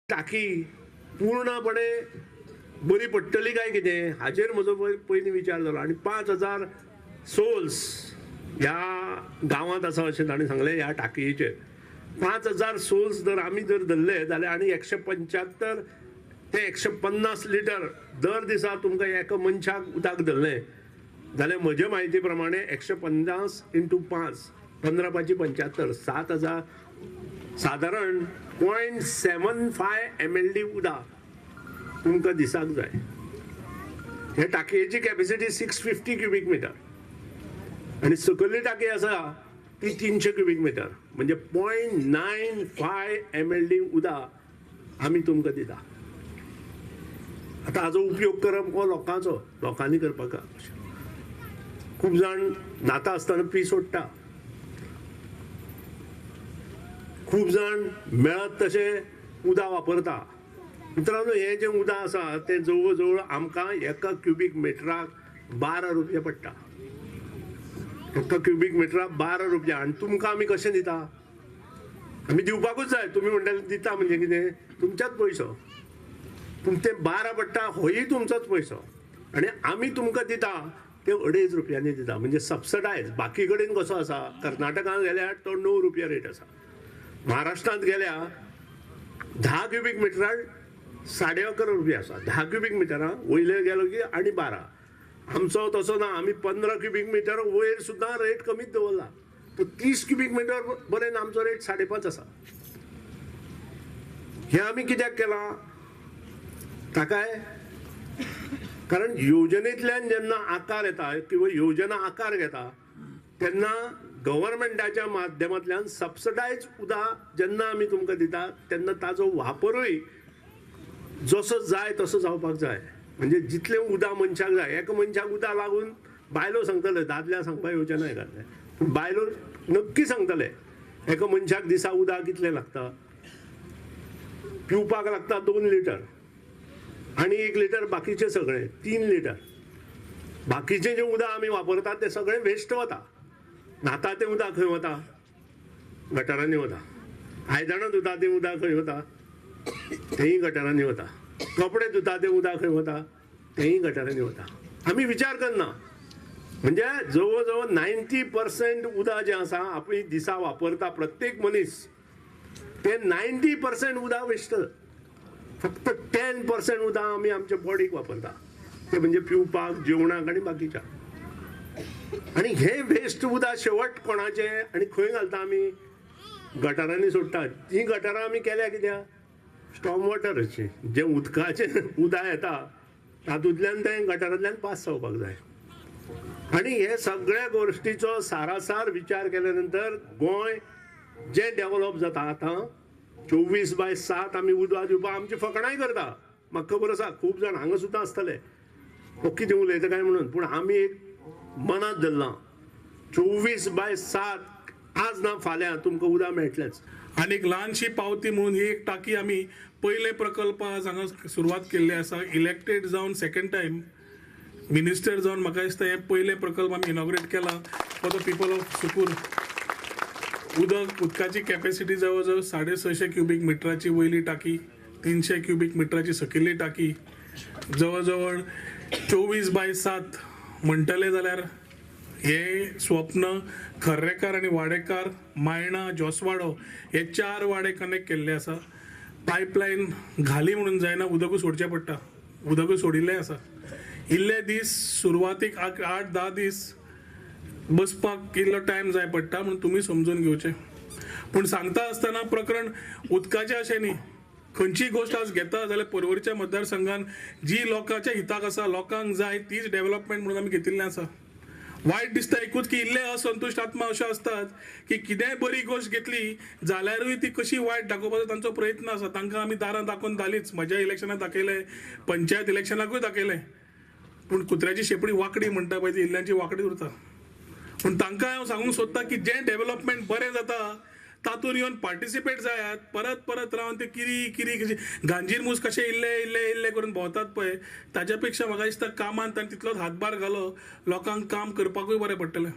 टाकी पूर्णपणे बरी पडटली काय कितें हाजेर म्हजो पयलीं विचार जालो. आनी 5000 सोल्स ह्या गांवांत आसा अशें ताणें सांगलें. ह्या टाकयेचेर 5000 सोल्स जर आमी जर धरले जाल्यार आनी 175 ते 150 लिटर दर दिसा तुमकां एका मनशाक उदक धरलें जाल्यार म्हजे म्हायती प्रमाणे 150 इंटू 5, 15 5 75, 7000 सादारण 0.75 MLD उदक तुमकां दिसाक जाय. हे टाकयेची कॅपेसिटी 650 क्युबीक मिटर आनी सकयली टाकी आसा ती 300 क्युबीक मिटर, म्हणजे 0.95 MLD उदक आमी तुमकां दिता. आतां हाजो उपयोग करप हो लोकांचो, लोकांनी करपाक. खूब जाण न्हाता आसतना पी सोडटा, खूब जाण मेळत तशें उदक वापरता. मित्रांनो, हें जें उदक आसा तें जवळ जवळ आमकां एका क्युबीक मिटराक 12 रुपया पडटा. एका क्युबीक मिटराक 12 रुपया. आनी तुमकां आमी कशें दिता? आमी दिवपाकूच जाय. तुमी म्हणटाले दिता म्हणजे कितें, तुमच्याच पयसो, तुमचे 12 पडटा होय तुमचोच पयसो. आनी आमी तुमकां दिता ते 2.5 रुपयांनी दिता, म्हणजे सबसिडायज. बाकी कडेन कसो आसा, कर्नाटकांत गेल्यार तो 9 रुपया रेट आसा, महाराष्ट्रांत गेल्यार 10 क्युबीक मिटराक 11.5 रुपया आसा. 10 क्युबीक मिटरां वयले गेलो की आनी 12. आमचो तसो ना, आमी 15 क्युबीक मिटर वयर सुद्दां रेट कमीच दवरला. तो 30 क्युबीक मिटर पर्यंत आमचो रेट 5.5 आसा. हें आमी कित्याक केलां ताकाय, कारण योजनेंतल्यान जेन्ना आकार येता किंवा योजना आकार घेता तेन्ना गव्हर्मेंटाच्या माध्यमांतल्यान सबसिडायज उदक जेन्ना आमी तुमकां दिता तेन्ना ताजो वापरूय जसो जाय तसो जावपाक जाय. म्हणजे जितलें उदक मनशाक जाय, एका मनशाक उदक लागून बायलो सांगतले, दादल्या सांगपाक येवचें ना एकादलें, पूण बायलो नक्की सांगतले एका मनशाक दिसा उदक कितलें लागता. पिवपाक लागता 2 लिटर आनी 1 लिटर बाकीचें सगळें 3 लिटर. बाकीचें जें उदक आमी वापरतात तें सगळें वेस्ट वता. न्हाता तें उदक खंय वता? गटारांनी वता. आयदनां धुता तें उदक खंय वता? तेंय गटारांनी वता. कपडे धुता तें उदक खंय वता? तेंय गटारांनी वता. आमी विचार करना. म्हणजे जवळ जवळ 90% उदक जें आसा आमी दिसा वापरता प्रत्येक मनीस, तें 90% उदक वेस्ट. फक्त 10% उदक आमी आमच्या बॉडीक वापरता, ते म्हणजे पिवपाक, जेवणाक आनी बाकीच्या. आनी हे वेस्ट उदक शेवट कोणाचें आनी खंय घालता आमी? गटारांनी सोडटा. तीं गटारां आमी केल्या कित्याक? स्टॉर्म वॉटराची, जें उदकाचें उदक येता तातूंतल्यान तें गटारांतल्यान पास जावपाक जाय. आनी हे सगळ्या गोश्टीचो सारासार विचार केल्या नंतर गोंय जें डेवलप जाता आतां 24/7 आमी उदक दिवपाक आमची फकणाय करता. म्हाका खबर आसा खूब जाण हांगा सुद्दां आसतले हो कितें उलयता काय म्हणून, पूण आमी एक मनांत धरलां 24/7 आज ना फाल्यां तुमकां उदक मेळटलेंच. आनी एक ल्हानशी पावती म्हणून ही एक टाकी आमी पयले प्रकल्प आज हांगा सुरवात केल्ली आसा. इलेक्टेड जावन सेकंड टायम मिनिस्टर जावन म्हाका दिसता हे पयले प्रकल्प आमी इनॉग्रेट केला for the people of Sukur. उदक, उदकाची कॅपेसिटी जवळ जवळ 650 क्युबीक मिटराची वयली टाकी, 300 क्युबीक मिटराची सकयल्ली टाकी, जवळ जवळ 24/7 म्हणटले जाल्यार हे स्वप्न खर्रेकार आनी वाडेकार, मायणा, जोसवाडो हे 4 वाडे कनेक्ट केल्ले आसा. पायपलायन घाली म्हणून जायना, उदकूय सोडचें पडटा, उदकूय सोडिल्लें आसा. इल्ले दीस सुरवातीक 8-10 दीस बसपाक इल्लो टायम जाय पडटा म्हणून तुमी समजून घेवचें. पूण सांगता आसतना प्रकरण उदकाचें अशें न्ही, खंयची गोश्ट आज घेता जाल्यार पर्वरीच्या मतदारसंघान जी लोकांच्या हिताक आसा, लोकांक जाय तीच डेव्हलपमेंट म्हणून आमी घेतिल्लें आसा. वायट दिसता एकूच की इल्ले असंतुश्ट आत्मा अशो आसतात की कितेंय बरी गोश्ट घेतली जाल्यारूय ती कशी वायट दाखोवपाचो तांचो प्रयत्न आसा. तांकां आमी दारां दाखोवन धालीच, म्हज्या इलेक्शनाक दाखयलें, पंचायत इलेक्शनाकूय दाखयलें, पूण कुत्र्याची शेपडी वांकडी म्हणटा पळय ती इल्ल्यांची वांकडी उरता. पूण तांकां हांव सांगूंक सोदता की जें डेव्हलपमेंट बरें जाता तातूंत येवन पार्टिसिपेट जायात. परत परत रावन ते किरी किरी गांजीर मूस कशे इल्ले इल्ले इल्ले करून भोंवतात पळय, ताज्या पेक्षा म्हाका दिसता कामान तांणी तितलोच हातभार घालो, लोकांक काम करपाकूय बरें पडटलें.